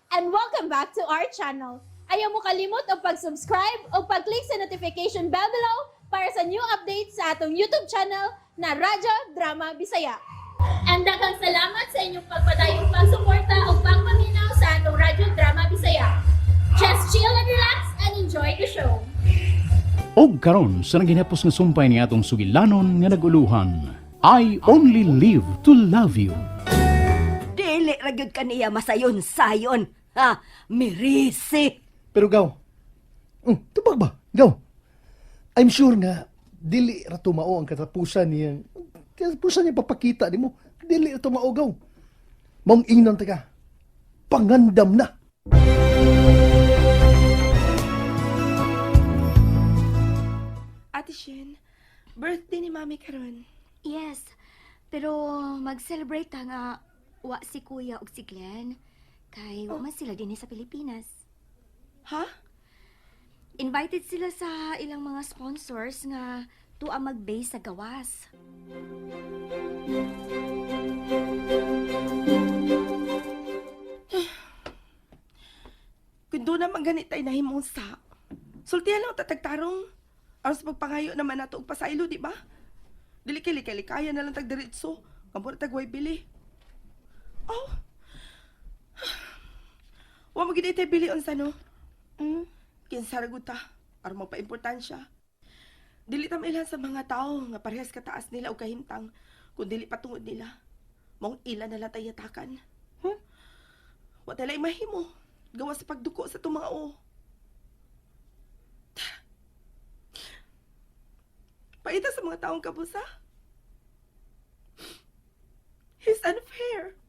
And welcome back to our channel. Ayaw mo kalimot og pag-subscribe o pag-click sa notification bell below para sa new updates sa atong YouTube channel na Radyo Drama Bisaya. And daghang salamat sa inyong pagpadayong pagsuporta o pagpaminaw sa atong Radyo Drama Bisaya. Just chill and relax and enjoy the show. Og karon sa naginapos nga sumpay ni atong sugilanon nga naguluhan, I Only Live to Love You. Dili ra gyud kaniya masayon-sayon. Ha, mirisi. Pero gaw, tubag ba? Gaw, I'm sure nga, dili ra tumao ang katapusan niya. Katapusan niya papakita nimo. Dili ra tumao, gaw. Maong ingnon ta ka. Pangandam na. Ate Shin, birthday ni Mami karon. Yes, pero mag-celebrate ta nga wa si Kuya ug si Glenn. Kay wa man sila dinhi sa Pilipinas. Ha? Invited sila sa ilang mga sponsors nga tuwa mag-base sa gawas. Kung doon naman ganit ay nahimong sa. Sultihan lang tatagtarong. Aros pagpangayo naman nato og pasaylo, di ba? Dili kay likay kaya na lang tag diretso. Kamura tag way bili. Oh. Wa mo gid itay bili unsa no? Kinsa ra gud ta aron magpaimportansya. Dili ta mailhan sa mga tao nga parehas kataas nila og kahimtang kun dili patungod nila. Maong ila na lang tay yatakan. Huh? Wa tay laing mahimo. Gawa sa pagduko sa itong mga o. Paita sa mga taong kabusa. He's unfair.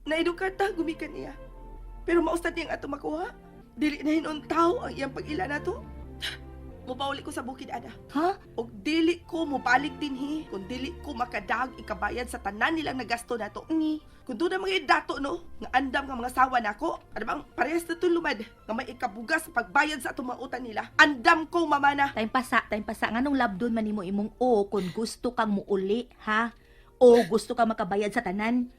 Naedukar ta gumikan niya. Pero maustad niyang ato makuha. Dili na hinon tao ang iyang pag-ila nato. Mupauli ko sa bukid, Ada. Ha? Og dili ko mobalik dinhi kung dili ko makadag ikabayad sa tanan nilang nagasto nato. Ni. Kung doon ang mga dato no, nga andam nga mga sawa nako, ano bang parehas na itong lumad, nga may ikabugas sa pagbayad sa atong mga utang nila. Andam ko, mamana. Time pasa, time pasa. Nganong labdon man nimo imong o kung gusto kang muuli, ha? O gusto ka makabayad sa tanan.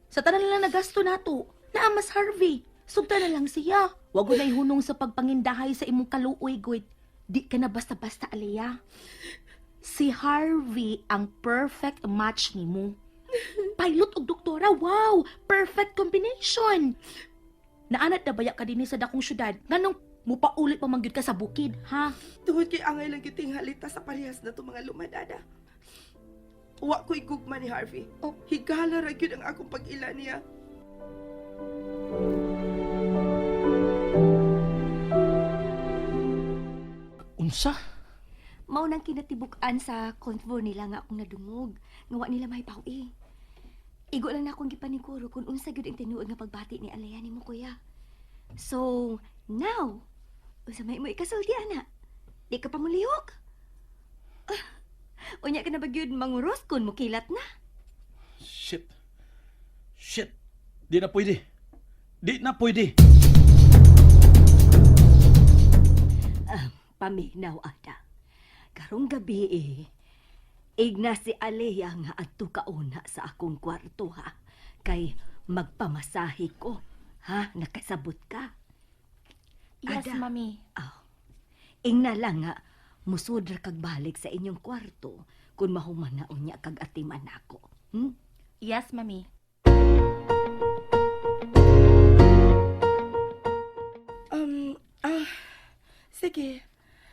Sa tanan lang nagasto nato. Naamas Harvey. Sugta na lang siya. Wag na hunong sa pagpangindahay sa imong kaluoy, guid. Di ka na basta-basta, Alea. Si Harvey ang perfect match nimo. Pilot og doktora, wow! Perfect combination! Naanat na baya ka dinhi sa dakong syudad. Nganong mupaulit pa man gyud ka sa bukid, ha? Tungod kay angay lang gyud halita sa parehas na itong mga lumadada. Wa ko'y gugma ni Harvey. Oh. Higala ra gyud ang akong pag-ila niya. Unsa? Mao nang kinatibuk-an sa convo nila nga akong nadungog, nga wa nila mahibaw-i. Igo lang na akong gipaniguro kung unsa gyud ang tinuod nga pagbati ni Alea nimo, kuya. So, now, unsa may mo ikasulti ana? Di ka pa mulihok? Ah, unya ka na ba gyud manguros kun mukilat na? Shit. Shit. Di na pwede. Di na pwede. Ah, paminaw ada. Karong gabi eh, igna si Alea nga adto kauna sa akong kwarto ha. Kay magpamasahe ko. Ha, nakasabot ka. Yes, Ada. mami. Aw. Ingna lang nga, musudra kag balik sa inyong kwarto kung mahuman na unya kag atiman nako. Yes, mami. Ah, sige.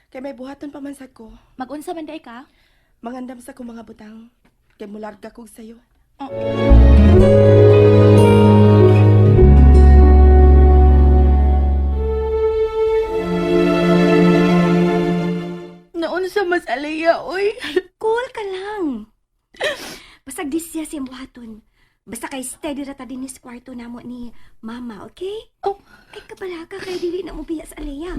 Kay may buhaton pa man sad ko. Magunsa man day ka? Mangandam sa kong mga butang. Kay mularga kog sayo. Oh. Naunsa mas Alea, oy. Cool ka lang. Basta disya siyang buhaton. Basta kay steady ra ta dinhi sa kwarto namo ni Mama, okay? Oh. Ay kabalaka kay dili na mo biya sa Alea.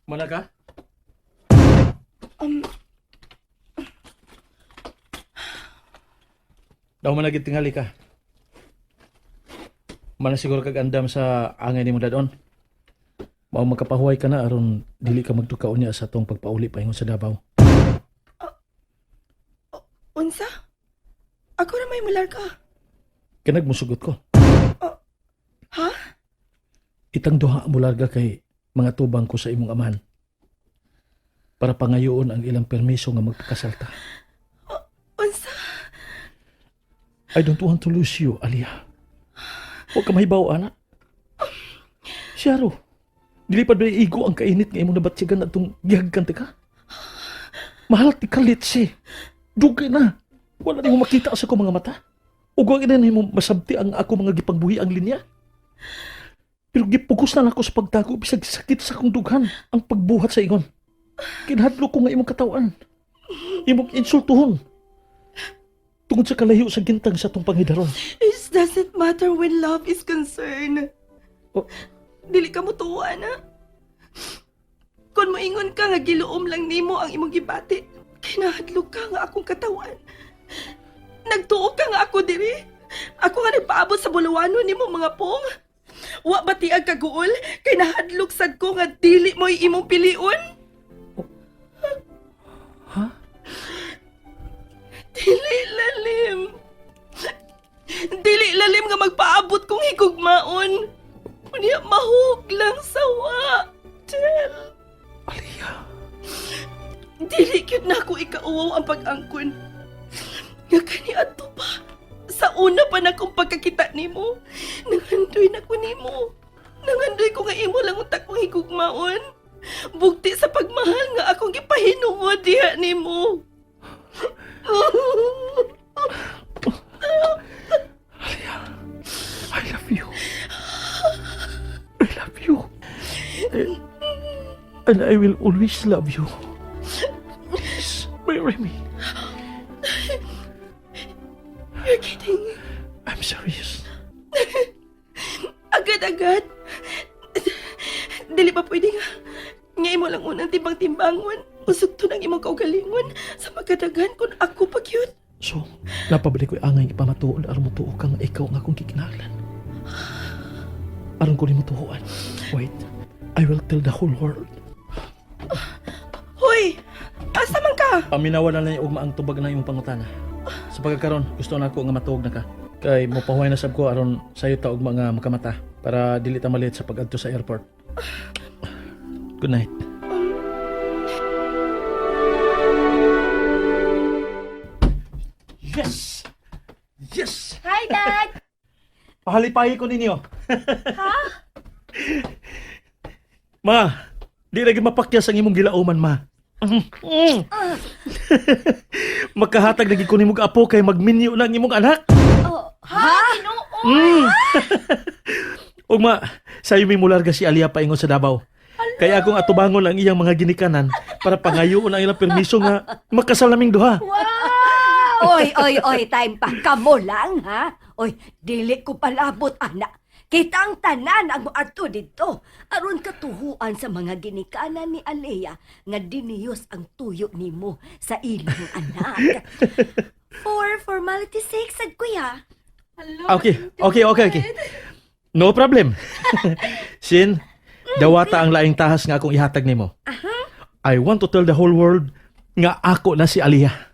Mana ka? Daw man lagi tingali ka. Mana siguro kag andam sa angay nimo dadon. Mao makapahuway ka na aron dili ka magtukaon niya sa atong pagpauli paingon sa Davao. Unsa? Ako ra may mularga. Kanag musugot ko. Ha? Itang duha mularga kay mga tubang ko sa imong amahan. Para pangayoon ang ilang permiso nga magpakasal ta. Unsa? I don't want to lose you, Alia. Huwag ka mahibaw, ana. Siyaro, dili pa ba igo ang kainit nga imong nabatsyagan atong gihagkan ka? Mahal ti ka, litsi. Dugay na. Wala nimo makita sa akong mga mata. Ug wa na nimo masabti ang ako mga gipangbuhi ang linya. Pero gipugos na lang ako sa pagtago bisag sakit sa akong dughan ang pagbuhat sa ingon. Kinahadlok ko nga imong katawan. Imong insultuhon. Tungod sa kalayo sa gintang sa atong pangidaron. It doesn't matter when love is concerned. Oh. Dili ka mo tuwa na. Kung moingon ka nga giluom lang nimo ang imong gibati, kinahadlok ka nga akong katawan. Nagtuo ka nga ako diri. Ako nga nagpaabot sa buluwanon nimo mga pong. Wa ba ti ang kaguol kay nahadlok sad ko nga dili mo imong pilion? Ha? Dili lalim. Dili lalim nga magpaabot kong higugmaon. Unya mahug lang sawa. Tel. Aliyah. Dili gyud na ako ikauwaw ang pag-angkon. Nga kaniadto pa. Sa una pa na kong pagkakita nimo, nangandoy na ko nimo. Nangandoy ko nga imo lang utak kong higugmaon. Bugti sa pagmahal nga akong gipahinungod diha nimo. I love you. I love you. And I will always love you. Please, marry me. You're kidding. I'm serious. Agad-agad. Dili pa pwede nga. Nga imo lang unang timbang-timbangon. Usugto ng imong kaugalingon sa magkadagan kung ako pa cute. So, napabalik ko'y angay ipamatuod aron mo tuo ka nga ikaw ang akong gikinahanglan. Aron ko nimo tuoan. Wait, I will tell the whole world. Hoy! Asa man ka? Paminawa na lang ugma ang tubag na imong pangutana. Sa pagkakaron, gusto na ako nga matuog na ka. Kay mopahuway na sab ko aron sayo ta ugma nga makamata para dili ta malit sa pag-adto sa airport. Good night. Yes! Yes! Hi, Dad! Pahalipayi ko ninyo. Ha? Ma, di lagi mapakyas ang imong gilauman, ma. Makahatag lagi ko nimong apo kay magminyo na ang imong anak. Oh, Ha? Tinuod! Ug ma, sayo mi mularga si Alia paingon sa Davao. Kaya akong atubangon ang iyang mga ginikanan para pangayoon ang ilang permiso nga makasal naming duha. Oy, oy, oy, time pa. Kamo lang, ha? Oy, dili ko palabot, anak. Kita ang tanan ang moadto didto. Aron katuhuan sa mga ginikanan ni Alea nga diniyos ang tuyo nimo sa ilang anak. For formality sake, sad kuya. Okay. No problem. Sin, dawata ang laing tahas nga akong ihatag nimo. I want to tell the whole world nga ako na si Aliyah.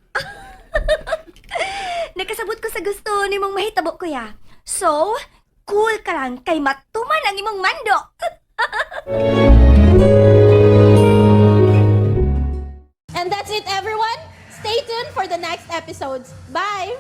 Nakasabot ko sa gusto nimong mahitabo kuya. So, cool ka lang kay matuman ang imong mando. And that's it, everyone. Stay tuned for the next episodes. Bye!